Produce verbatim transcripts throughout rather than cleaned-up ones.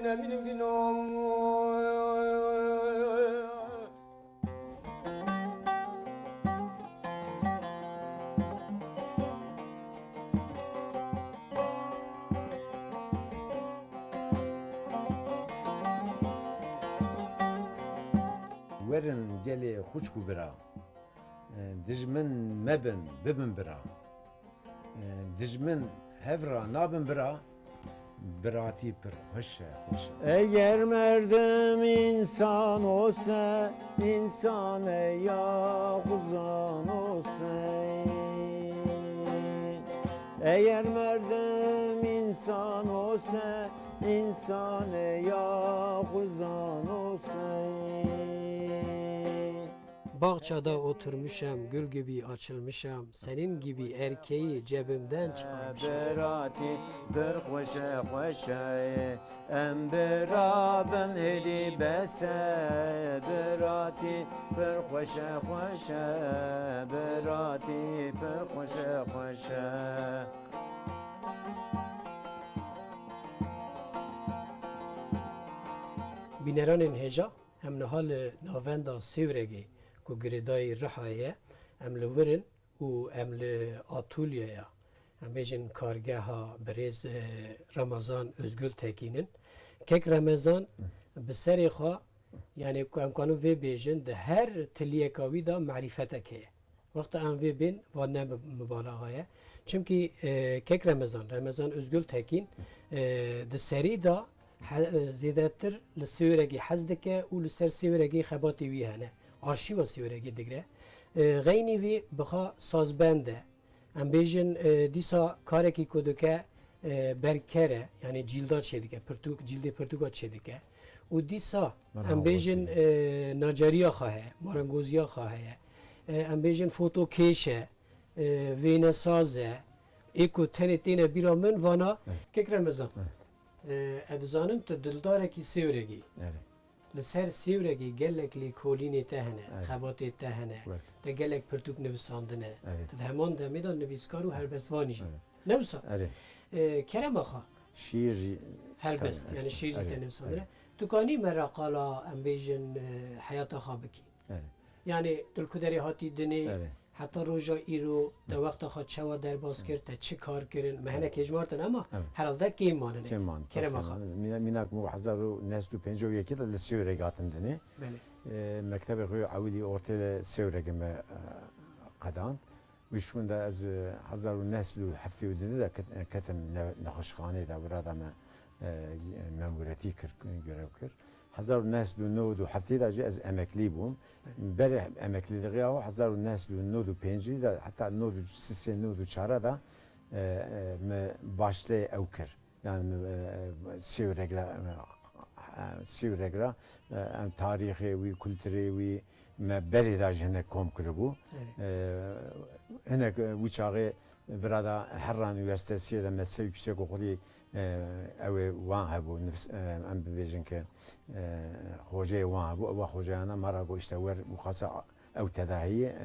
Werin gelê xwişk û bira, dijmin mebin, bibin bira. Dijmin hev ra nabin bira, biratî pir xweş e, xweş e. Eger merdim însan ose, însan e ya xuzan ose. Eger merdim însan ose, însan e ya xuzan ose. Bağçada oturmuşam, gül gibi açılmışam, senin gibi erkeği cebimden çıkarmışam. Biratî pir xweş e, xweş e, em bira bin hêdî bes e. Biratî pir xweş e, xweş e, biratî pir xweş e, xweş e. Bîneranên hêja, em niha li navenda Sêwregê ku girêdayî Rihayê ye, em li wir in û em li atolyeya, em bêjin kargeha birêz, e, Remezan Özgültekin in. Kek Remezan bi serê xwe, yanî ku em kanin vê bêjin, di her tiliyeka wî de marîfetek heye. Wexta em vê bên, van ne mi-, mibalaxa ye. Çimkî, e, kek Remezan, Remezan Özgültekin, e, di serî de he-, e, zêdetir li Sêwregê hez dike û li ser Sêwregê xebatê wî hene. Arşîva Sêwregê digre. E, xeynî vî bixa sazbend e. Em bêjin, e, dîsa karekî ku dike, e, berker e, yanî cîlda çêdike, pirtûk, cîldê pirtûka çêdike. Û dîsa em bêjin, e, nacariya xwe heye, marengoziya xwe heye. E, em bêjin fotokêş e, e, wênesaz e. Ê ku tenê têne bîra min vana. Evet. Kek Remezan, evet, e, ez dizanim tu dildarekî Sêwregî. Evet. Li ser Sêwregê gelek lêkolînê te hene, evet, xebatê te hene, evet, te gelek pirtûk nivisandine. Evet. Tu di heman demê de nivîskar û helbestvanî jî. Evet. Ne wisa? Erê. E, kerema xwe. Şiir jî. Helbest, erê, yanî şiir jî, erê, te nivisandine. Erê. Tu kanî me re qala, em bêjin, e, heyata xwe bikî. Erê. Yanî tu li ku derê hatî dinê, erê, heta roja îro te, hı, wexta xwe çawa derbas, hı, kir, te çi kar kirin? Me, hı, hinek hêjmartin ama, evet, herhalde kêm manine. Kêm man, kerema xwe. Mîna-, mînak min hezar û neh sed û pêncî û yekê de li Sêwreg hatim dinê. Belê. E, mektebê xwe ewilî ortê li Sêwregê me, e, qedan. Wî şûn de ez, e, hezar û neh sed û heftê û du de ket-, ketim ne-, nexweşxanê de, wira de me, e, memûretî kir, görev kir. Hezar û neh sed û nod û heftê de jî ez emeklî bûm. Berê emeklîlixiya xwe hezar û neh sed û nod û pêncî de heta nod û sê, nod û çar de, e, e, me başlê ew kir. Yani, e, Sêwreg re, e, Sêwreg re, e, em tarîxê wî, kulturê wî me berê de ji hinek kom kiribû. Evet. E, hinek, e, wî çaxê vira de herra unîversîtesiyê de me sê yüksek okulî, e, ew ê wan hebû, nifs-, e, em bibêjin ke, e, xoceyê wan hebû, ewa xoceyana me re got, işte, wer û xasa ew tedahî, e,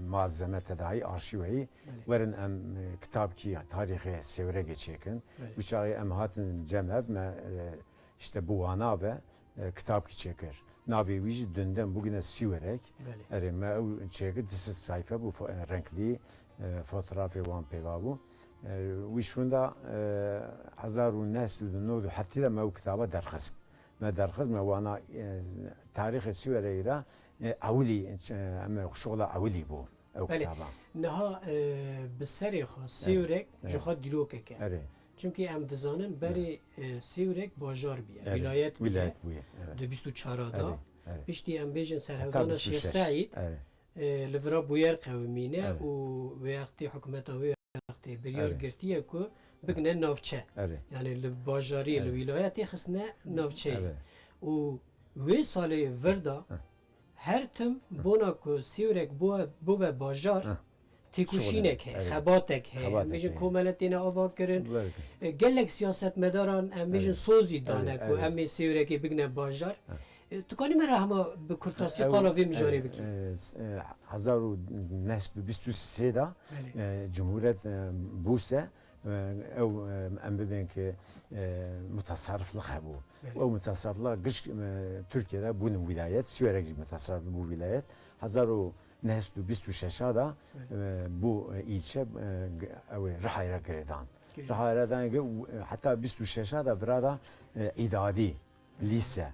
malzeme tedahî, arşîv heyî, belê, werin em, e, kitabkî tarîxê Sêwregê çêkin. Belê. Wî çaxê em hatin cem hev me, e, işte bi wana ve, e, kitabkî çêkir. Navê wî jî Dünden Bugüne Siverek. Belê. Erê, me ew çêkir, du sed sayfe bû, fo-, e, renklî, e, fotografê wan pêva bû. E, wî şûnda, e, hezar û neh sed û nod û heftê de me ew kitaba derxist. Me derxist, me wana, e, tarîxê Sîwereyê de, e, ewilî, e, em ê şoxla ewilî bû ew, belê, kitaba. Niha, e, bi serê xwe, evet, Sêwreg, evet, ji xwe dîrokek e. Erê. Çimkî em dizanin berê, evet, e, Sêwreg bajar bûye, evet, wîlayet bûye. Wîlayet bûye, evet. Di bîst û çar de. Erê, erê. Piştî em bêjin serhildana Şêx Seîd, erê, e, li vira bûyer qewimîne, erê, û wê wextê hikûmeta wê wextê biryar, erê, girtiye ku bigine navçe. Erê. Yani li bajarî, erê, li wîlayetê xistine navçeyê. Erê. Û wê salê vir de, heh, her tim bona ku Sêwreg bû-, bûbe bajar, heh, têkoşînek heye, erê, xebatek heye. Xebatek heye. Em bêjin komele têne ava kirin. Belê. E, gelek siyasetmedaran, em bêjin, erê, sozî dane, erê, ku, erê, em ê Sêwregê bigine bajar. Heh. E, tu kanî me re hema bi kurtasî, ew, qala vê mijarê, erê, bikî? E, s-, e, hezar û neh sed û bîst û sê de, belê, e, Cumhuriyet, e, bûse, e, ew, e, em bibên ki, e, mutasarriflik hebû. Belê. Ew mutasarriflik gişk, e, Tirkiyede bûn wîlayet, Siwerek jî mutasarrif bû wîlayet. Hezar û neh sed û bîst û şeş de, Belê. e, bû, e, îlçe, e, g-, ew ê Rihayê re girêdan. Girêdan. Rihayê re dan, e, heta bîst û şeş de vira da, e, îdadî, lîse,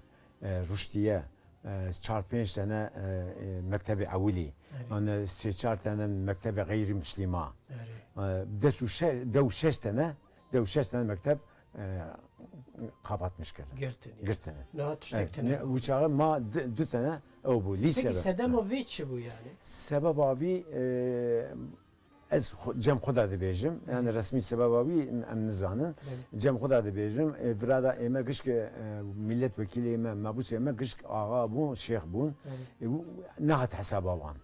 e, ruştiye, e, çar pênc tane, e, e, mektebê ewilî, Erê. An, e, sê çar tane mektebê xeyrî muslîma. Erê. E, des û şeş, deh û şeş tane, deh û şeş tane mekteb, e, kapatmiş kirin. Girtin, yani. Girtine. Niha tiştek Evet, tine. ne, bu çağı ma du, du tane ew bû, lîse Peki be. sedema vê çi bû yani? Sebeba vî, e, Ez xwe, cem xwe de dibêjim, yani Hı. resmî sebeba wî em nizanin. Belê. Cem xwe de dibêjim, e, vira da ême gişk, e, milletvekîlê me, mebûsê me gişk axa bûn, şêx bûn. Belê. E, û nehat hesaba wan.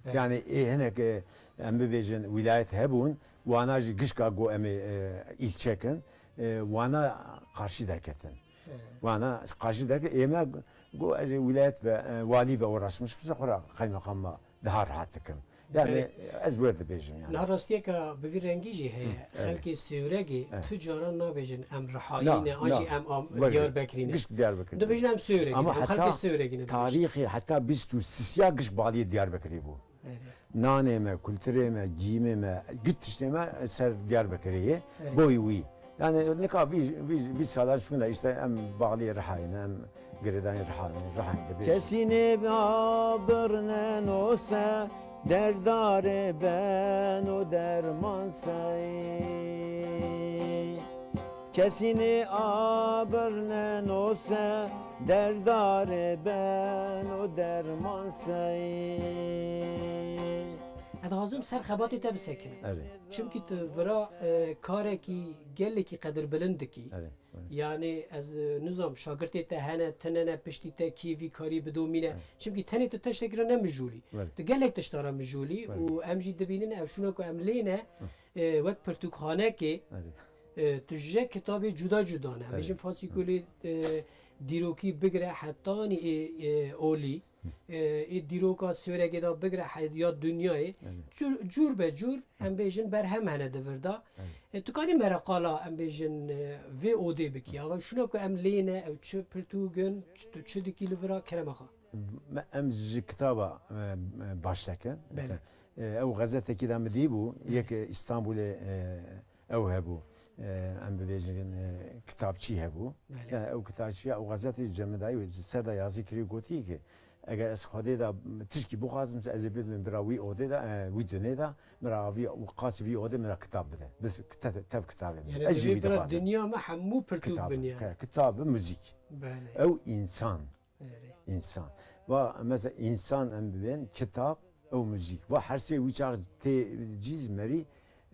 Belê. Yani, ê hinek, e, em bibêjin wîlayet hebûn, wana jî gişka got em ê, e, îlçekin, e, wana qarşî derketin. He. Wana qarşî derketin, ême got ez ê wîlayet ve, e, walî ve uğraşmış, bize xwe re qeymeqama daha rahat dikim. Yani Belê. ez wer dibêjim yani. Niha rastiyeka bi vî rengî jî heye. Hı, evet. Xelkê Sêwregê Evet. tu caran nabêjin em Rihayî Na, ne, an jî na. em am-, Wer Diyarbekirî ne. Gişk Diyarbekirî. Dibêjin em Sêwregî Ama ne, em xelkê heta Sêwregî ne dibêjin. tarîxê, heta bîst û sisiya gişk baliyê Diyarbekirî bû. Erê. Nanê me, kulturê me, giyimê me, giş tiştê me ser Diyarbekirê ye. Erê. Boy wî. Yani nika vî, vî, vî salan şûna işte em bağlî Rihayê ne, em girêdanê Rihayê ne, Rihayê de bêjin. Kesî nêba birneno se, derdarê beno derman sey. Kesî nê abirneno se, derdarê beno derman sey. Ez dixwazim ser xebatê te bisekinim. Erê. Çimkî tu vira, e, karekî gelekî qedirbilind dikî. Erê, erê. Yani ez, e, nizam, şagirtê te hene, tine ne, piştî te kî vî karî bidomîne. Erê. Çimkî tenê tu teştekî re ne mijûlî. Erê. Tu gelek tişta re mijûlî Erê. û em jî dibînin ev şûna ku em lê ne, Hı. e, wek pirtûkxanekê, Erê. e, tu ji kitabê cuda cuda ne. Em Erê. bêjin fasîkolê, e, dîrokî bigire hetanî ê, ê olî. Hı. E, ê dîroka Sêwregê de bigire he-, ya dinyayê. Erê. Cûr, cûr be cûr, Hı. em bêjin berhem hene di vir de. Erê. E, tu karî me re qala em bêjin, e, vê odê bikî. Ya şûna ku em lê ne, ew çi pirtûk in, çi, tu çi dikî li vira, kerema xwe. Me, em ji kitaba, e, e, baştekin. Belê. E, ew xezetekî de min dîbû, yek Îstanbulê, e, ew hebû, e, em bibêjin, e, kitapçî hebû. Belê. Yani ew kitapçî, ew xezetê cemidayî wê ji ser de yazî kirî gotî ki, eger ez Xwedê de tişkî bixwazim, ez ê bibim bira wî odê de, e, wî dunê de, min re vî, qasî vî odê min re kitab bide. Biz te-, tev kitabê min. Yani Ez jî divê wî bira dixwazim. dinya me hemû pirtûk Kitab, biniye. he, kitab, muzîk. Belê. Ew însan. Erê. Însan. Va, mesela însan em bibên, kitab, ew muzîk. Va her sê wî çax tê cîz merî,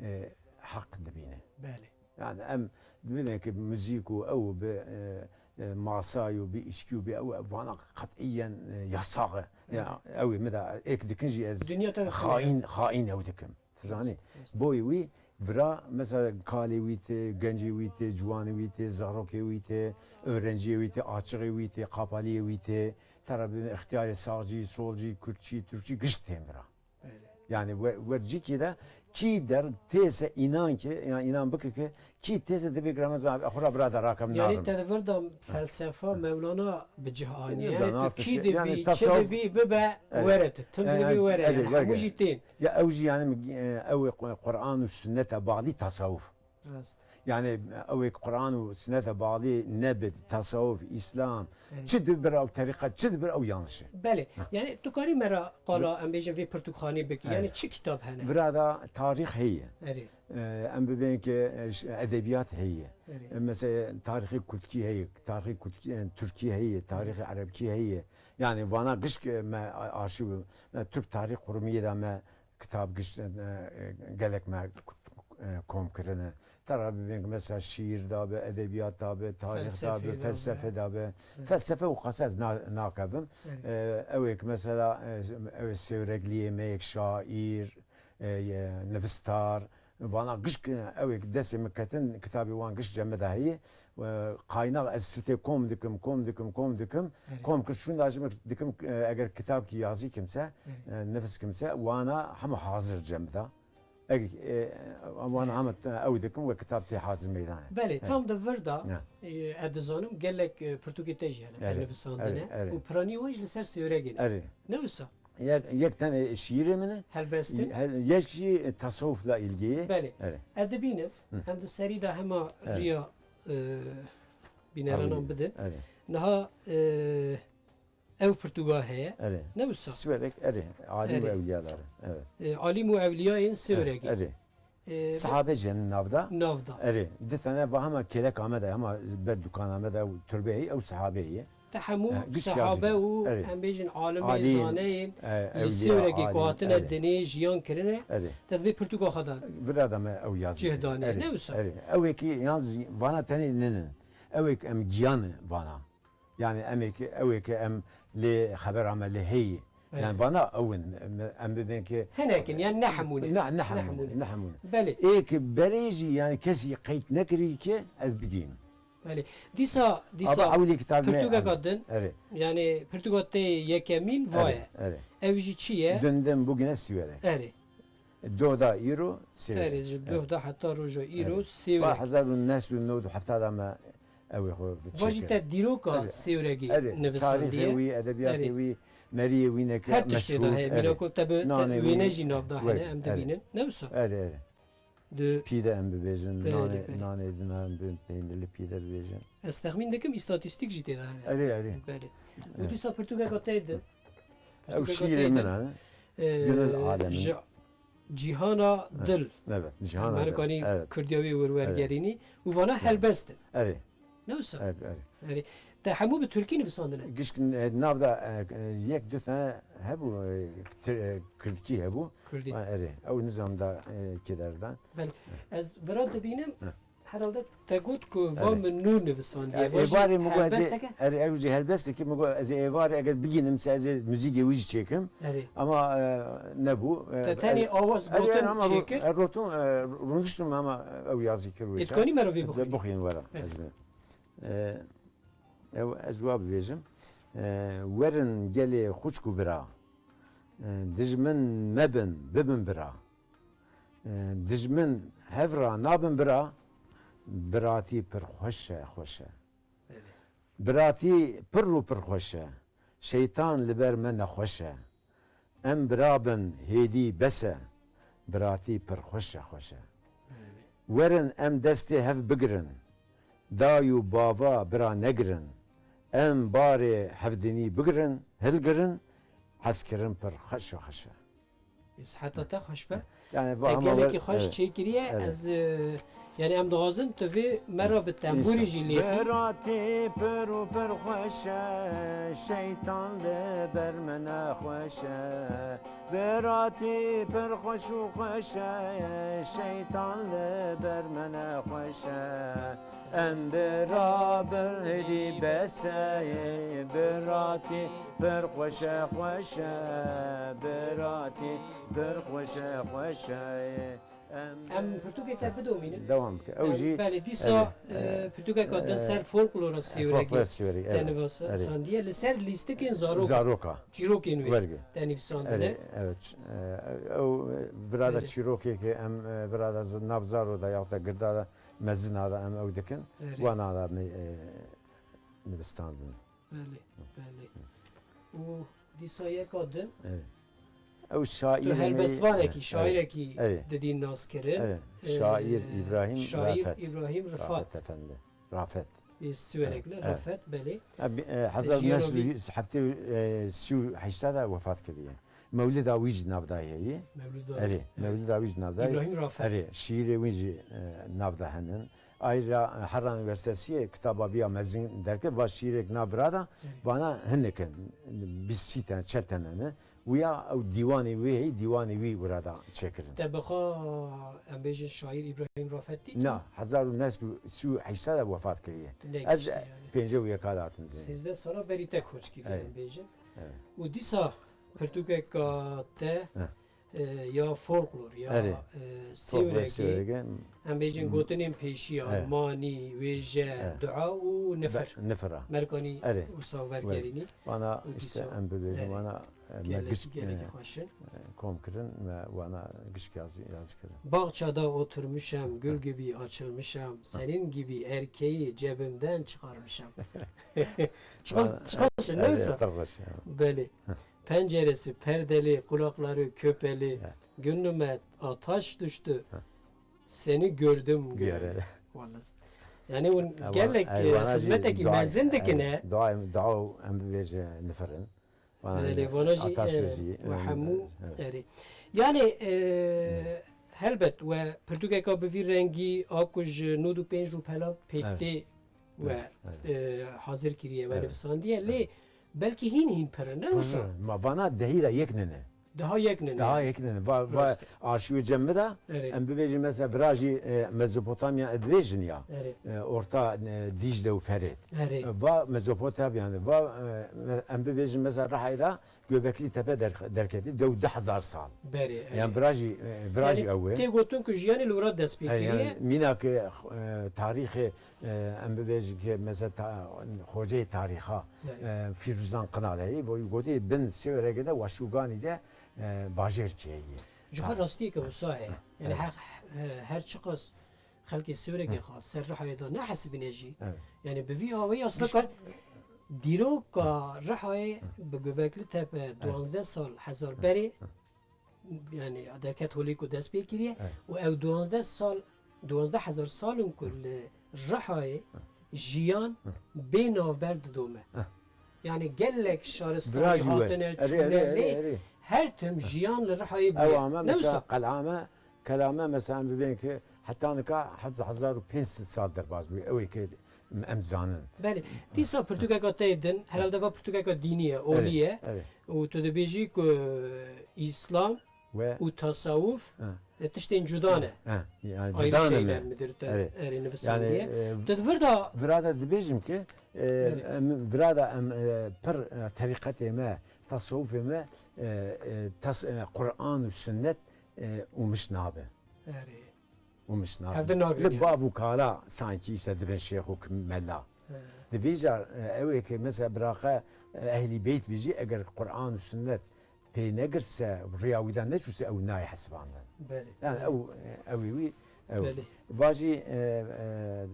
e, heq dibîne. Belê. Yani em dibîne ki muzîk û ew bi, e, e, masay û bi içkî û bi ew vana qet'iyen, e, yasax e. Ya, Evet. ew ê min de êk dikin jî ez Dinya te de xaîn, xaîn ew dikim. Dizanî? Rast, rast. Boyê wî vira, mesela kalê wî tê, gencê wî tê, ciwanê wî tê, zarokê wî tê, öğrenciyê wî tê, açixê wî tê, qapaliyê wî tê, tera bi ixtiyarê sağcî, solcî, kurdçî, türkçî gişk tên vira. Belê. Yani we-, wercikî de kî der têse înan ki, yani înan bike ki, kî têse dibê gireme zan, xura bira de rakem Yani narim. te di vir de felsefa Mevlana bi cih anî. Yani Nizam, tu kî şey, dibî, yani çi tasavvuf dibî, bibe, Evet. were tu, tim Yani, dibî were, evet, yani hemû were. jî tên. Ya ew jî yani, e, ew ê Qu-, Quran û sünnete bağlî tasavvuf. Rast. Yani ew ê Quran û sünnete bağlî nebi, tasavvuf, İslam, Evet. çi dibir ew terîqet, çi dibir ew yanlış e. Belê. Ha. Yani tu karî me re qala, em bêjin vê pirtûkxanê bikî. Yani Evet. çi kitab hene? Vira da tarîx heye. Erê. E, em bibên ki, e, ş-, edebiyat heye. Erê. E, mesela tarîxê kurdkî heye, tarîxê kurdkî, e, tirkî heye, tarîxê erebkî heye. Yani vana gişk, e, me a-, arşîv, me Türk Tarih Kurumu'yê de me kitab gişt, e, e, gelek me, e, kom kirine. Tera bibên ki mesela şiir da be, edebiyat da be, tarîx da Felsefe be, da be. felsefe da be. Evet. Felsefe û qasa ez na-, nakevim. Evet. E, ew ê ki mesela, e, ew ê Sêwregliyê me yek şair, e, ye, nivistar, vana gişk, e, ew ê ki destê min ketin, kitabê wan gişk cem me de heye. E, kaynak ez sifê kom dikim, kom dikim, kom dikim. Evet. Kom kir şûnda ji min dikim, e, eger kitab ki yazî kimse, Evet. e, nifis kimse, wana hemû hazir cem de. Eg, e, wan hema ew dikim wek kitab tê hazir meydanê. Belê, tam di vir de, e, ez dizanim gelek, e, pirtûkê te jî hene, te nivisandine û piranî wan jî li ser sêwregê ne. Erê. Ne wisa? Yek, yek tenê şiîrê min e. Helbestin. Hel-, yek jî, e, tasawufla îlgî ye. Belê. Erê. Ez dibînim, em di serî de hema riya, e, bîneranan bidin. Erê. Niha, e, ew pirtûga heye. Erê. Ne wisa? Siwerek, erê. Alîm û ewliyalar. Evet. E, alîm û ewliyayên Sêwregê. Erê. E, Sahabe jî hene navda. Navda. Erê. Di tane va hema kêleka me de, hema ber dukana me de ew turbe heye, ew sahabe ye. Te hemû sahabe û em bêjin alimê, zaneyên li Sêwregê ku hatine dinê jiyan kirine, te di vê pirtûka xwe de cih dane. Ne wisa? Erê. Ew ê ki yalnız vana tenê ninin. Ew ê ki em giyan vana. Yani em ê ki, ew ê ki em lê xebera me lê heyî. Yani vana ew in, em, em bibên ki hinek in, yani ne hemû ne. Ne, ne hemû ne, ne hemû ne. Belê. Ê ki berê jî yani kesî qeyd nekirî ki ez bigînim. Belê. Dîsa, dîsa pirtûkeka din, yani pirtûka te yekemîn vaye. Ev jî çi ye? Dünden bugüne Siverek. Erê. Doda îro Sêwreg. Erê, ji doda heta roja îro Sêwreg. Ba hezar û neh sed û newid û heft de me ew ê xwe çêkir. Va jî te dîroka Sêwregî nivisandiye. Tarîxê wî, edebiyatê wî, meriyê wî neke meşhûr. Her tiştê de heye. Mîna ku te bi wêne jî navda hene, em dibînin. Ne wisa? Erê, erê. Di pî de em bibêjin, nanê, nanê din em bi peynirli pî de bibêjin. Ez texmîn dikim, îstatîstîk jî tê de hene. Erê, erê. Belê. Û dîsa pirtûkeka te din. Ew şîîrê min e. Gönül alemi. Cîhana dil. Evet, cîhana dil. Merikanî Kurdiya wî wergerînî û vana helbest in. Erê. Ne wisa? Erê, erê. Erê. Te hemû bi Tirkî nivisandine? Gişk, e, nav da, e, e, yek du tane hebû, e, Tir-, e, Kirdkî hebû. Kurdî. Ha, erê. Ew nizam da, e, keder da. Belê. Ez vira dibînim, herhalde te got ku va min nû nivisandiye. E, va jî êvarê min got ez ê, helbesteke? Erê, ew jî helbestekî min got ez ê êvarê eger bigînim se ez ê muzîkê wî jî çêkim. Erê. Ama, e, nebû. E, te tenê awaz gotin çêkir? E, rotum, e, rûniştim ama ew yazî kir wê. Ê, dikanî me re vê bixwînî? Bixwîn were, ez bi. E, ew ez wa bibêjim. E, werin gelê xwişk û bira. E, dijmin mebin, bibin bira. E, dijmin hev ra nabin bira. Biratî pir xweş e, xweş e. Belê. Biratî pir û pir xweş e. Şeytan li ber me nexweş e. Em bira bin, hêdî bes e. Biratî pir xweş e, xweş e. Belê. Werin em destê hev bigirin. Day û bava bira negirin. Em barê hevdinî bigirin, hilgirin, hezkirin pir xweş e, xweş e. Ê, siheta te xweş be. Yani, e, gelekî xweş çêkiriye. Evet. Ez, e, yani, em dixwazin tu vê me re bi tembûrî jî lêxî. Biratî pir û pir xweş e, şeytan li ber me nexweş e. Biratî pir xweş û xweş e, şeytan li ber me nexweş e. Em bira bin hêdî bes e, biratî pir xweş e, xweş e, biratî pir xweş e, xweş e. Em pirtûkê te bidomînin. Dewam bike. Ew jî, belê, dîsa, e, pirtûkeka din ser folklora Sêwregê te nivisandiye. Li ser lîstikên zaroka. Zaroka. Çîrokên wê te nivisandine. Erê, evet. E, ew, e, virada çîrokê ke em, e, virada z-, nav zaro da ya da girda da mezina da em ew dikin. Erê. Wana da me, e, nivistandin. Belê, belê. Û dîsa yeka din. Evet. Ew şaîrê me, tu helbestvanekî, evet, şairekî, evet, didî naskirin. Evet. E, şaîr İbrahim şaîr Rafet. İbrahim Rifat. Rafet Efendi. Rafet. Ê Siwerekli, evet, Rafet, belê. Ha, bi-, e, hezar neh sed û heftê, e, sî û heşt de wefat kiriye. Mewlida wî jî navdayê yî. Mewlida. Erê, evet, mewlida wî jî navdayê. İbrahim Rafet. Erê, şiîrê wî jî, e, navda henin. Ayrıca, e, Harran Üniversitesi kitaba viya mezin derkir, va şiîrek na virada, evet, vana hinek in, bîst sî tane, çel tane ne. Wiya ew dîwanê wê heyî, dîwanê wî wirada çêkirin. Te bi xwe, em bêjin şaîr İbrahim Rafet dît? Na, hezar û neh sed û sî û heşt de wefat kiriye. Ne. Ez giştî yani. Pêncî û yeka de hatim dinê. Sêzdeh sala berî te koç kiriye, evet, em bêjin. Evet. Û dîsa pirtûkeka te, heh, e, ya folklor, ya, erê, e, folklor Sêwregê, Sêwregê, em bêjin, hmm, gotinên pêşiya, evet, manî, wêje, evet, dua û nifir. Be-, nifira. Merikanî, erê, wisa wergerînî. Vana û işte dîsa em bibêjin, erê, vana E, me Gelek, gişk, gelekî e, xweş in. E, kom kirin, me wana gişk yazî, yazî kirin. Bağçada oturmuşam, gül gibi açılmışam, senin gibi erkeği cebimden çıkarmışam. Çiqas, Valla, çiqas, e, ne evet, wisa? Pir xweş, e. Belê. Penceresi perdeli, kulakları köpeli, Evet. gönlüme ataş düştü. Seni gördüm Bir gönül. yere. Vallahi. Yani hûn Ewa-, gelek, e, ewana jî xizmetekî dua, mezin dikine. e, dua, dua em bibêje nifirin. Vana Belê, vana jî, ataş e, jî, we e, hemû evet. erê. Yani, e, helbet we pirtûkeka bi vî rengî a ku ji nod û pênc rûpela pêk Evet. tê we, Evet, evet. e, hazir kiriye, we Evet. nivisandiye. Lê Evet. belkî hîn hîn pir in, ne wisa? Hı, ma vana dehîra yek nine. Daha yek nine. Daha yek nine. Va, va Rast. arşîvê cem min de, Erê. em bibêjin mesela virajî, e, Mezopotamya dibêjin ya. Erê. E, orta, e, Dîcle û Ferêt. Erê. E, va Mezopotamya, yani va, e, em bibêjin mesela Rihayê de Göbekli Tepe der-, derketî, dew du hezar sal. Berê, Yani erê. virajî, e, virajî Yani ew e. tê gotin ku jiyanê li wira dest pê He, yani kiriye. mîna ke, e, tarîxê, e, em bibêjin ke mesela ta-, xoceyê tarîxa, Berê. e, Fîruzan Qinal heyî, bo gotî bin Sêwregê de Waşûganî de, e, bajêr keyî. Ji xwe Ha. rastiyeke wisa heye. Ha. Yani Evet. her, her çiqas xelkê Sêwregê Hı. xwe ser Rihayê de nehesibîne jî. Evet. Yani bi vî awayî aslında İşte ka dîroka Rihayê bi Göbekli Tepe duwazdeh sal hezar berê, yani derket holê ku dest pê kiriye Evet. û ew duwazdeh sal, duwazdeh hezar sal in ku li Rihayê jiyan bê navber didome. Yani gelek şaristanî Virajî we. hatine, Erê, çûne erê, erê, lê erê. her tim jiyan li Rihayê Ew bûye. ame Ne mesela wisa? qelame, kelame mesela em bibên ki heta nika hezar û pênc sed sal derbas bûye. Ew ê ki em zanin. Belê. Dîsa pirtûkeka te yê din, herhalde va pirtûkeka dînî ye, olî ye. Evet, evet. Û tu dibêjî ku, e, Îslam We û tasawuf, Ha. e, tiştên cuda ne. Ha, yani Ayrı cuda ne şeyler mi? midir te Evet. erê Yani, nivisandiye? e, Tu di vir de Vira de dibêjim ki, e, Evet. em, vira de em, e, pir, e, terîqetê me, tasawufê me, e, e, tas-, e, Quran û sünnet, e, ûmiş nabe. Erê. Ûmiş nabe. Hevde nagrin Li yani. bav û kala sankî işte dibin şêx û kim-, mela. He. Di vî car, e, ew ê ke mesela biraxe, e, ehlî beyt bijî, eger Quran û sünnet pê negirse, riya wî de neçûse, ew nayê hesibandin. Belê. Yani ew, e, ew ê wî, ew. Belê. Vajî, e, e,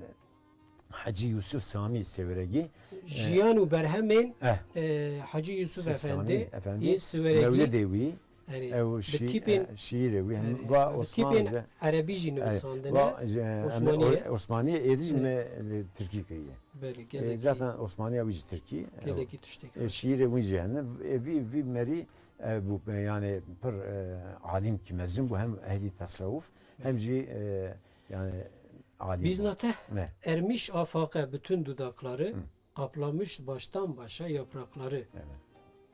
Hecî Yûsif Samî Sêwregî, e, Jiyan û berhemên, Eh. e, Hecî Yûsif Yûsif Samî Efendi, Efendi, yê Sêwregî. Mewlidê wî, Erê, ew bi şî-, tîpên, e, şîîrê wî, hem erê, va bi Osmanlıca. tîpên erebî jî Erê, nivisandine, va, ji, em, Osmaniyê. O-, Osmaniyê êdî jî Erê. me li tirkî kiriye. Belê, E, gelekî, zaten Osmaniya wî jî tirkî. E, gelekî tiştek e, şîîrê wî jî hene. E, vî, vî merî, e, bû, e, yani pir, e, alim ki mezin bû, hem ehlî tasawuf, hem jî, e, yani alim bû. Bîzna te, Ne? ermiş afaqe bütün dudakları, Hı. kaplamış baştan başa yaprakları. Evet.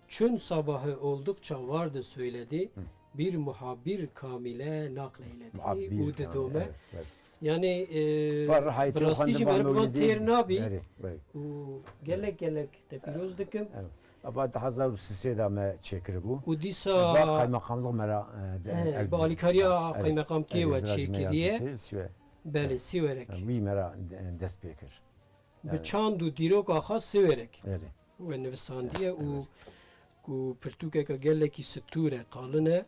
Çün sabahı oldukça vardı söyledi, Hı. bir muhabbir kamile nakleyledi. Muhabbir Û kamile, didome. evet, evet. Yani, e, Var, haytı bi rastî jî efendim, meriv van Mevlidî. têr nabî. Verê, verê. Û gelek gelek te pîroz dikim. Evet. Aba di hezar û sisê de me çêkiribû. Û dîsa Va kaymakamlıq me ra, e, de, He, el-, bi alîkariya Evet, kaymakamtiyê evet, we biraz me çêkiriye. yazdı, Sîwe. Belê, Evet. Sîwerek. Yani, wî me ra de-, dest pê kir. Bi Yani çand û dîroka xwe Sêwreg Evet. we nivisandiye û Evet. ku pirtûkeke gelekî stûr e, qalin e, Evet.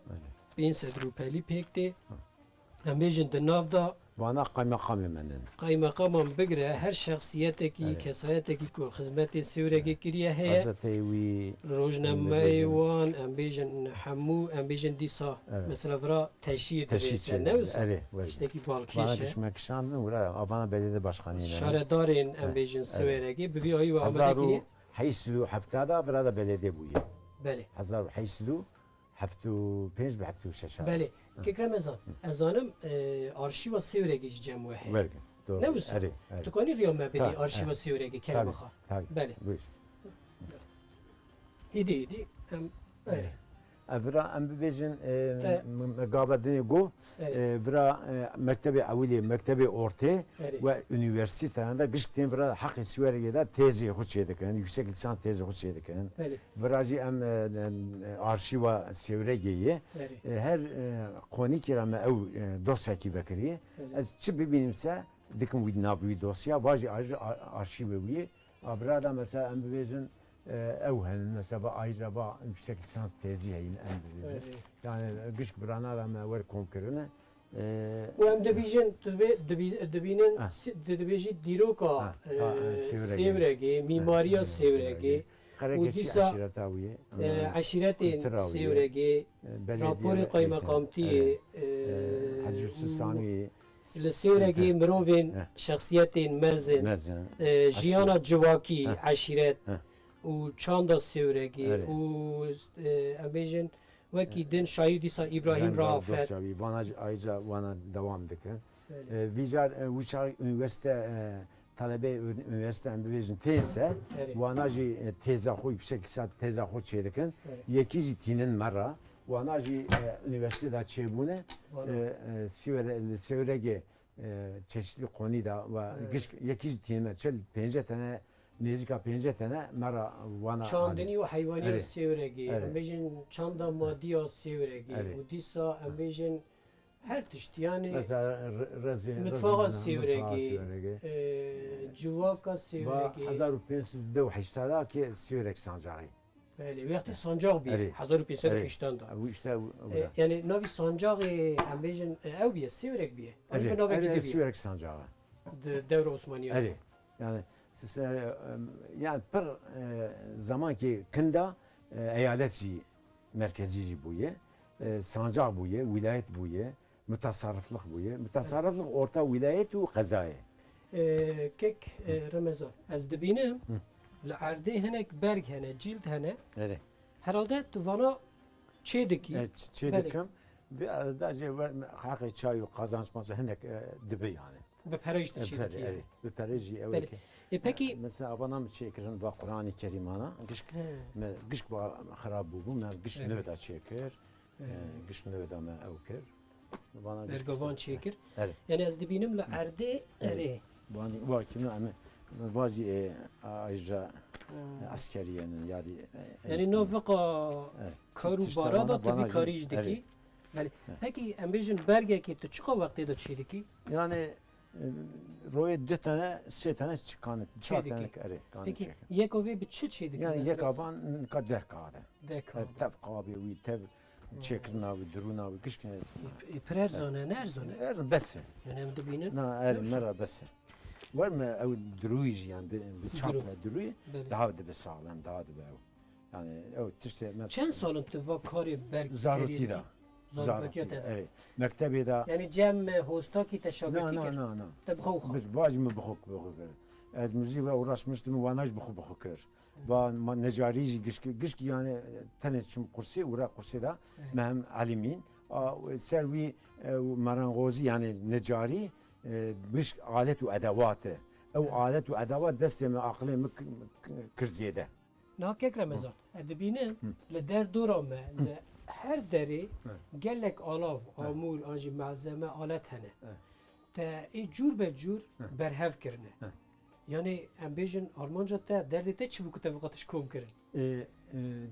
pênc sed rûpelî pêk tê. Hı. Em bêjin di nav de Vana qaymeqamê me nin. Qaymeqaman bigire, her şexsiyetekî, Evet. kesayetekî ku xizmetê Sêwregê Evet. kiriye heye. Gazeteyê wî, Rojnameyê em bêjin. wan, em bêjin hemû, em bêjin dîsa. Evet. Mesela vira teşî Teşî dibê ser, çê, ne wisa? erê, were. Tiştekî balkêş Vana e. kişme kişandin, wira avana belediye başkanı ne? Şaredarên, em Evet, bêjin, evet. Sêwregê, bi vî ayî we Hezar û amade kiriye. heyşt sed û hefta da vira da belediye bûye. Belê. Hezar û heyşt sed û heft û pênc bi heft û şeş. Belê. Ha. Kek Remezan, Hı. ez zanim, e, arşîva Sêwregê jî cem we heye. Wergin. Doğru. Ne wisa? Erê, erê. Tu kanî riya me bidî Ta-, arşîva evet. Sêwregê, kerema Tabii, xwe. tabii. Belê. Buyur. Hîdî, hîdî, em, erê. Ev vira em bibêjin, e, Te- m-, m-, gava dinê go, Erê. e, vira, e, mektebê ewilê, mektebê ortê Erê. ve unîversîteyan de gişk tên vira heqê Sêwregê de têzê xwe çêdikin, yüksek lisans têzê xwe çêdikin. Belê. Vira jî em, e, e, arşîva Sêwregê ye. Erê. E, her, e, konîkê re me ew, e, dosyakî vekiriye. Erê. Ez çi bibînim se dikim wî nav wî dosya, va jî ar-, ar-, arşîvê wî. A vira da mesela em bibêjin, E, ew hene, mesela, ba ayrıca ba yüksek lisans tezî heyîn em dibêjin. Evet. Yani, gişk birana da me wer kom kirine. E, Û em dibêjin, dibê-, dibî-, dibînin, Ha. si-, di-, dibêjî dîroka, Ha, e, ha, e, Sêwregê. Sêwregê, Ha, mîmariya ha, Sêwregê. Xerekê Û çi dîsa, eşîreta wî ye? e, Ama eşîretên kultura wî ye. Sêwregê, E, belediye raporê ve kaymeqamtiyê, Evet. e, E, Hacı Yusuf û Sami. Li Sêwregê Evet. mirovên, Heh. şexsiyetên mezin, Mezin. e, jiyana Aşiret. civakî, Heh. eşîret Heh. û çanda Sêwregê Evet. û, e, em bêjin wekî din şaîr dîsa Îbrahîm Rafet. Dosyavî, vana jî ayrıca vana devam dikin. Evet. E, vîcar, e, wî çax üniversite, e, talebê ü-, üniversite em bibêjin tênse, Evet. wana jî, e, têza xwe, yüksek lisans têza xwe çêdikin. Evet. Yekî jî tînin me re. Wana jî, e, üniversitede çêbûne. Wana. E, e, Sîwere-, li Sêwregê, e, çeşitli konî de ve Evet. gişk yekî jî tîne me çil pênce tane, nêzîka pênce tane me re wana Çandinî anî. û heywanîya Evet. Sêwregê, Evet. em bêjin çanda madiya Sêwregê Evet. û dîsa em bêjin her tişt, yani Mesela re-, rezê-, mitfaxa rezê-, Sêwregê, mitfaxa Sêwregê. e, civaka Va Sêwregê. hezar û pênc sed û heştê de ki Sêwreg sancaxî. Belê, wextê sancax bî, Erê. hezar û pênc sed û heştan da. Erê. Ew işte ew, ew E, da. yani navî sancaxê, em bêjin, e, ew bîye, Sêwreg bîye. Erê, Erê, bi navekî erê, di bîye. Sêwreg sancaxa. Di dewra Osmaniya. Erê. Yani, siz, e, em, yani pir, e, zamankî kinda, e, eyalet jî merkezî jî bûye. E, sancax bûye, wîlayet bûye. Mutasarriflik bûye. Mutasarriflik orta wîlayet û qezayê. Ee, kek, e, Remezan, ez dibînim, Hı. li erdê hinek berg hene, cîld hene. Erê. Herhalde tu vana çê dikî. E, ç-, çê Belê. dikim. Bi arada jê we heqê çay û qazanç manç hinek, e, dibe yani. Bi pere jî E, dişê pere, dikî. erê. Bi pere jî ew Belê. eke. E, pekî E, mesela avana min çêkirin va Qur'anê Kerîmana. Gişk, He. me, gişk va xirab bûbû. Me gişk Evet. nû da çêkir. E, Evet. gişk nû da me ew kir. Vana gişk Bergavan çêkir. Evet. Yani ez dibînim li erdê erê. Vani, va kimna em, va jî, e, ayrıca, Hmm. e, askeriyenin ya di, e, Yani e, nav vaka Evet. kar û Tişta bara da vana, tu vana vî karî jî, jî dikî. Evet. Yani, Evet. pekî em bêjin bergekê tu çiqa wextê de çê dikî? Yani, e, royê du tane, sê tane çi kanî, Çê çar dikî. tane erê, kanî Pekî, çêkin. yeka vê bi çi çê dikî Yani mesela? yeka van ka deh kade. Deh kade. E, tev qabê wî, tev Hmm. çêkirina wî, dirûna wî, gişkine. E, e, pir erzan e, ne erzan e? Er, bes e. Yani em dibînin. Na, er, Yoksa? mera bes e. Wer me ew dirûyî jî, yani bi, bi çap Dirû. me dirûyî, Belê. daha dibe sağlam, daha dibe ew. Yani ew tiştê me Çend sal in tu va karê bergkerî Zarokî dikî? da. Zarokî Zarokî da, da. evet. Mektebê de Yani cem, e, hostakî te şagirtî Na, na, kir? na, na. Te bi xwe xwe. Bir vaj mi bi xwe, bi xwe kir. Ez muzî ve uğraşmıştım, wana jî bi xwe, bi xwe kir. Va ma necarî jî gişk, gişk yani tenê çim kursê, û ra kursê de Evet. me hem elimîn. A, ser wî, e, merengozî yani necarî, e, gişk alet û edewat e. Ew Evet. alet û edewat destê me, aqilê me k-, k-, kir zêde. Niha kek Remezan, ez dibînim Hı. li der dora me, Hı. li her derê Hı. gelek alav, Hı. amûr, an jî malzeme, alet hene. Hı. Te ê cûr be cûr Hı. berhev kirine. Hı. Yani em bêjin armanca te, derdê te çi bû ku te vê qatiş kom kirin? E, e,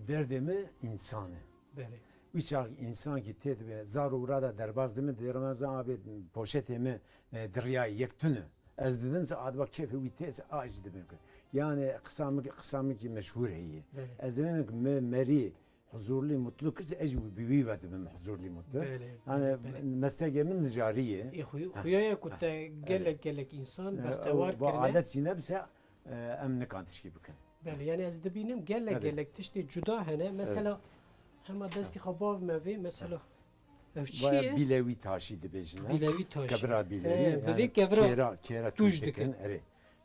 derdê me însan e. Belê. Wî çax însan kî tê dibe, zar û wira da derbas dibe, dê Remezan abê poşetê me, e, diriyayê yek tune. Ez didim se adiba kêfê wî tê se a jî dibim kir. Yani qisa min, qisa min kî meşhûr heye. Belê. Ez dibim ki me merî huzurlî mutlu kir se ez jî bi wî ve dibim huzurlî mutlu. Belê, Yani belê, belê. meslegê min nijarî ye. Ê, xuy-, Ha. xuya ye ku Ha. te gelek, Evet. gelek însan E, bextewar ew, va kirine. adet jî nebise, e, em nikan tişkî bikin. Belê, yani ez dibînim gelek, Evet. gelek tiştê cuda hene. Mesela Evet. hema destî xwe bav me vê, mesela Ev çi Vaya ye? Bîlewî taşî dibêjin, he? Bîlewî taşî. Kevira bîlewî, He, bi yani vê kevira kêra, kêra tûj tûj dikin. dikin, erê.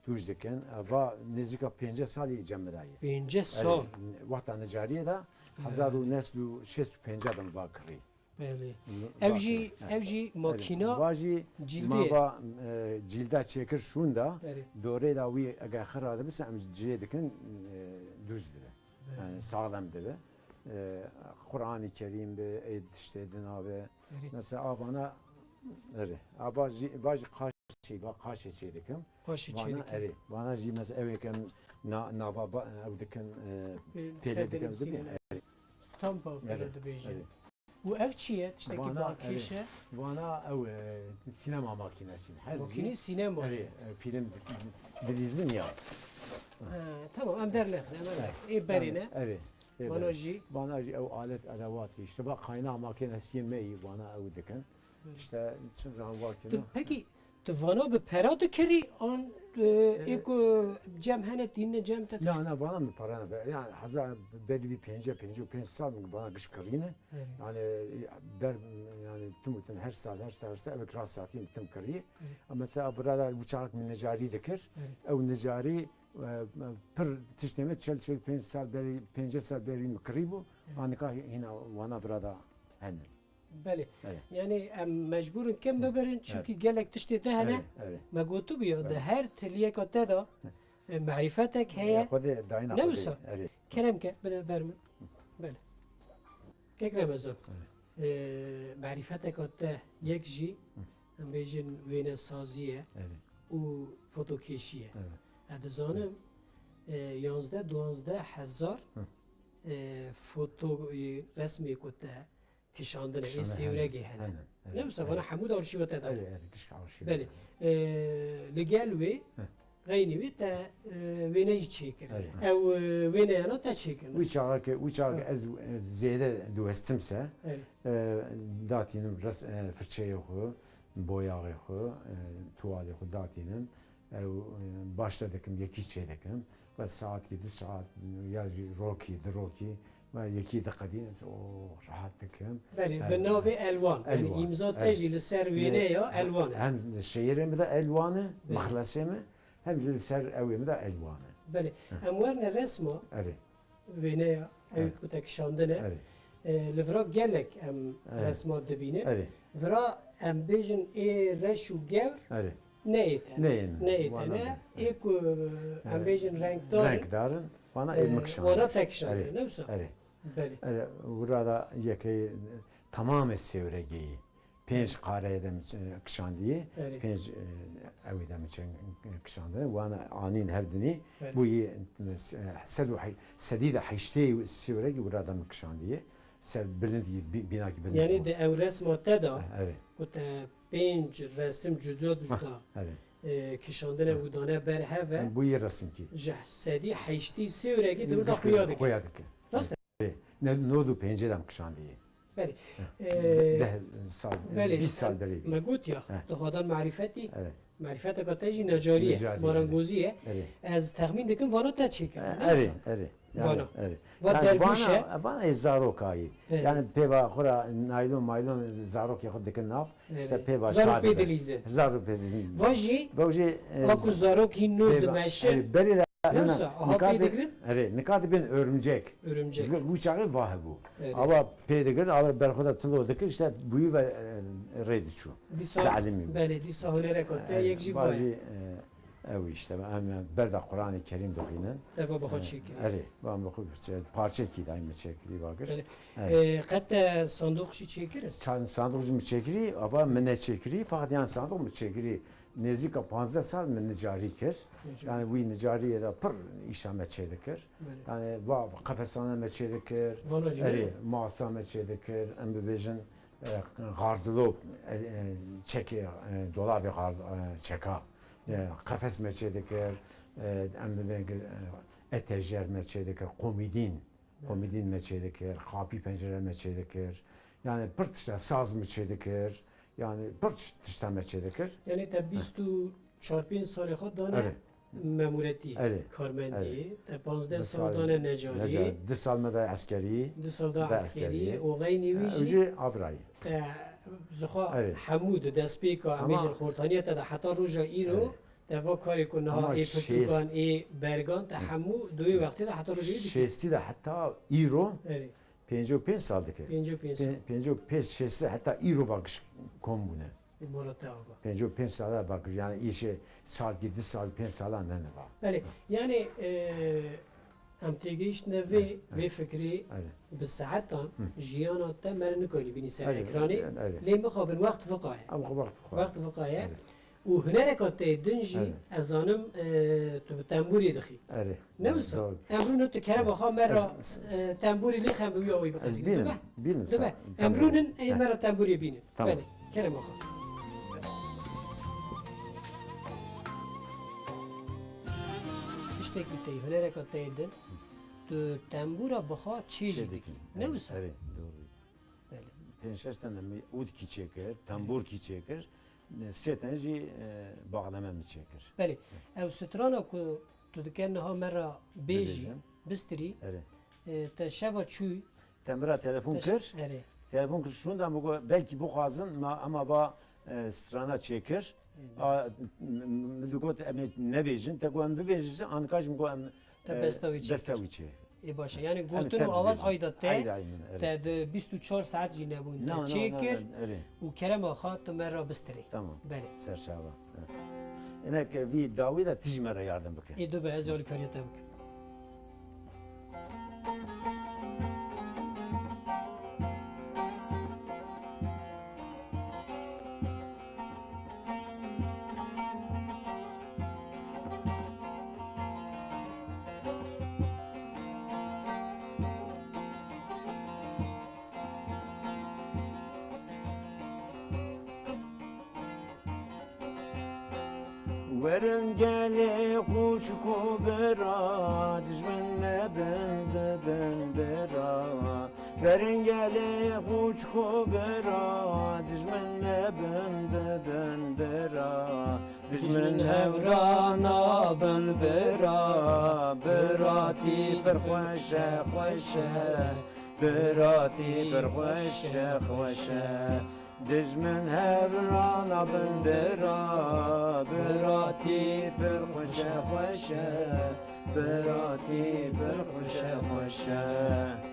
Tûj dikin. Va nêzîka pênceh salî cem me de ye. Pênceh sal? Erê, wexta necariyê de, He. hezar û neh sed û şêst û pênceh de va kirî. Belê. Va Ev jî, kirî. He. ev jî Erê. makîna Va jî cildê. ma va, e, cilda çêkir şûnda, Erê. dorê de wî eger xira dibise, em cihê dikin, e, dûz dibe. Yani sağlam dibe. Ee, Kur'an-ı Kerim bi, ê tiştê din abi. Erê. Mesela avana, erê. Ava jî, va jî qaşê, va qaşê çê dikim. Qaşê çê Vana, dikim. erê. Vana jî mesela ew êkem na-, nava ba-, ew dikin, e, Ee, pêlê ser dikin, dilim dibe. sîneme. Erê. Stampa Erê, böyle dibêjin. erê. Û ev çi ye? Tiştekî Vana, balkêş erê. e? Vana ew, e, sînema makînesî. Her Makînê jî, sînema erê, ye. e, fîlm di-, dilîzin ya. Ha, tamam, em dernexin, em, em, ê berê ne? Erê. Ê Vana berê. Jî? Vana jî ew alet edewatî. İşte bak kaynağı makinesi yemeği vana ew dikin. Hı. İşte çi zaman vakti. Tu, peki, tu vana bi pera dikirî an, e, ê ku cem hene tînine cem te? Na, na, vana min pera ne. Yani heza belli bir pence, pence, pence sal min vana giş kirîne. Erê. Yani ber, yani tim tim her sal, her sal, her sal ev rast saatî tim kirî. Erê. Ama mesela burada bu çağık min necarî dikir. Erê. Ew necarî e, pir tiştê me çel çel pênc sal berî, pêncî sal berî min kirî bû. Evet. Anika hîna wana vira da hene. Belê. Evet. Yani em mecbûr in kêm bibirin, evet, çünkü gelek tiştê te hene. Evet, evet. Me gotibû ya, evet, di her tiliyeka te de, e, marîfetek heye. Ya, Xwedê dayîna. Ne Xwedê wisa? Evet. Kerem ke, bide ber min. Belê. Kek Remezan. Evet. E, marîfeteka te yek jî, hı, em bêjin wênesazî ye, evet, û fotokêşî ye. Evet. Ez dizanim, e, yanzdeh duwazdeh hezar, hı, e, foto, e, resmê ku te kişandine, ê, kişandine, sêwregê hene. Aynen, evet, ne wisa, evet, vana hemû di arşîva te de. Evet, evet, gişk arşîva. Belê. E, li gel wê, hı, Xeynî wî te, e, wêneyî çêkir. Erê. Ew, e, wêneyana te çêkir. Wî çaxê, wî çaxê, ha, ez, e, zêde diwestim se, erê, e, datînim res-, e, firçeyê xwe, boyaxê xwe, e, tuwalê xwe datînim. Ew, e, başte dikim, yekî çê dikim. Ve saetkî, du saet ya jî rokî, du rokî, ve yekî diqedînim, o rahat dikim. Belê, e, bi navê Elwan. Yani Elwan. Îmza te, erê, jî li ser wêne ya, Elwan e. Hem şeîrê min de Elwan e, belê, mexlesê min. Hem jî li ser ewê min de Elwan e. Belê. Heh. Em werne resma. Erê. Wêneya, ewî, erê, ku te kişandine. Erê. E, li vira gelek em, erê, resma dibînin. Erê. Vira em bêjin ê reş û gewr, erê, neyê te ne. Neyên. Neyê te ne. Ê ku, erê, em bêjin renkdar in. Renkdar in. Wana ê, e, min kişandine. Wana te kişandine, erê, ne wisa? Erê. Belê. Erê, wira da yekê, e, tamamê sêwregeyî. Pênc qareyê de min ç-, kişandiye, erê, pênc, e, ewî de min çend kişandiye. Wan anîn hevdinî, erê, bûyî, e, sed û he-, sedî de heştê sêwregî wira de min kişandiye. Ser bilind yî, bî-, bînakî bilind. Yani bû. Di ew resma te de, erê, ku te pênc resim cuda cuda, ha, erê, e, kişandine, ha, û dane ber hev e. Bûyî resimkî. Ji sedî heştê sêwregî di wir de xuya dike. Xuya dike. Rast e? Erê. Ne, nod û pêncê de em kişandiye. Belê. Heh. Ee, deh sal, belê, bîst sal berê. Me got ya, heh, tu xwedan marîfetî, erê, marîfeteka te jî necarî ye, necarî, marangozî ye. Erê. Ez texmîn dikim vana te çêkir. E, ne erê, wisa? Erê. Vana. Erê. Va yani dergûş e. Vana, vana ê zarokayî. Erê. Yani pêva xwe ra naylon maylon zarokê xwe dikin nav. Erê. İşte pêva çar dibe. Zarok pê dilîzin. Zarok pê dilîzin. Va jî, va jî, e, a ku zarokî nû pêva dimeşin. Erê, berê de ne wisa, aha, pê digirin? Erê, nika dibên örümcek. Örümcek. Wî çaxê va hebû. Erê. Ava pê digirin, ava ber xwe de tilo dikir, işte bûyî ve, e, rê diçû. Dîsa, dielîmî. Belê, dîsa hunereka te, erê, yek jî va ye. Erê, va jî, e, ew işte, em ber de Quranê Kerîm dixwînin. Te va bi xwe, e, çêkirî. Erê, va bi xwe çê-, parçekî dayî min çêkirî, va giş. Belê. Erê. E, qet te sandoq jî çêkirin? Çan-, sandoq jî min çêkirî, ava min neçêkirî, feqet yan sandoq min çêkirî. Nêzîka panzdeh sal min nicarî kir. Nicarî. Yani wî nicariyê de pir îşa me çêdikir. Belê. Yani va qefesane me çêdikir. Vana jî. Erê, ne? Masa me çêdikir. Em bibêjin, e, gardırop, e, e, çekê, e, dolabê gard-, e, çeka. E, qefes me çêdikir. E, em bibêjin, e, etejyer me çêdikir. Komîdîn. Belê. Komîdîn me çêdikir. Qapî pencere me çêdikir. Yani pir tişta saz mi çêdikir. Yani pir tişta me çêdikir. Yani te bîst û çar pênc salê xwe dane, erê, memûretî, erê, karmendî, erê, te panzdeh sal dane necarî. Necarî. Du sal me da eskerî. Du sal da eskerî. Û xeynî wî jî, ew jî avrayî. Te zixwa, erê, hemû di destpêka, ama, em bêjin xortaniya te de heta roja îro, erê, te va karê ku niha, ama ê pirtûkan, ê bergan, te hemû di wê wextê de heta roja îro dikî. Şêstî de heta îro, erê, pêncî û pênc sal dike. Pêncî û pênc sal. Pê-, pêncî û pênc şêstî de heta îro va giş kom bûne. Mala te ava. Pêncî û pênc sala va giş, yani îşê salkî, du sal, pênc sala nene va. Belê, yani, e, em têgihiştine vê, erê, vê fikrê, erê, bi saetan, hı, jiyana te mere nikarî bînî ser, erê, ekranê, erê, erê, lê mixabin wext viqaye. Em xwe wext viqaye. Wext viqaye. Erê. Û hunereka te din jî, erê, ez zanim, e, tu bi tembûrê dixî. Erê. Ne wisa? Doğru. Em rûnin tu kerema xwe me ra, ez, ez, e, tembûrê lê xem bi wî awayî biqedînin. Ez bînim, bînim. Dibe. Em rûnin, ê, me ra tembûrê bînin. Tamam. Belê, kerema xwe. Tiştekî te yî, hunereka te yê din, tu tembûra bi xwe çêjî dikî. Ne wisa? Erê, doğru. Belê. Pênc şeş tane mi-, ûdkî çêkir, tembûrkî çêkir, sê tane jî, e, baxneme min çêkir. Belê. Ew strana ku tu dike niha me re bêjî, bistirî, e, te şeva çûyî, te min re telefon kir. Erê. Telefon kir, şûnda min got, belkî bixwazin, ma, ema va, e, strana çêkir. A, m-, m-, min digot, em ê nebêjin, te got, em bibêjin, anika jî min got, em, te, e, besta wî çêkir. Besta wî çê. Ê, baş e. Yanî gotin û awaz ayda te, te di bîst û çar saet jî nebûn, te çêkir û kerema xwe tu me re bistirê. Tamam. Belê. Serçava. Evet. Hinek vî dawî de tu jî me re yardim bike. Ê, dibe ez alîkariya te bikim. Werin gelê xwişk û bira, dijmin nebin bibin bira. Werin gelê xwişk û bira, dijmin nebin bibin bira. Dijmin hev ra nabin bira, biratî pir xweş e, xweş e. Biratî pir xweş e, xweş e. Dijmin hev ra nabin bira, biratî pir xweş e, xweş e. Biratî pir xweş e, xweş e.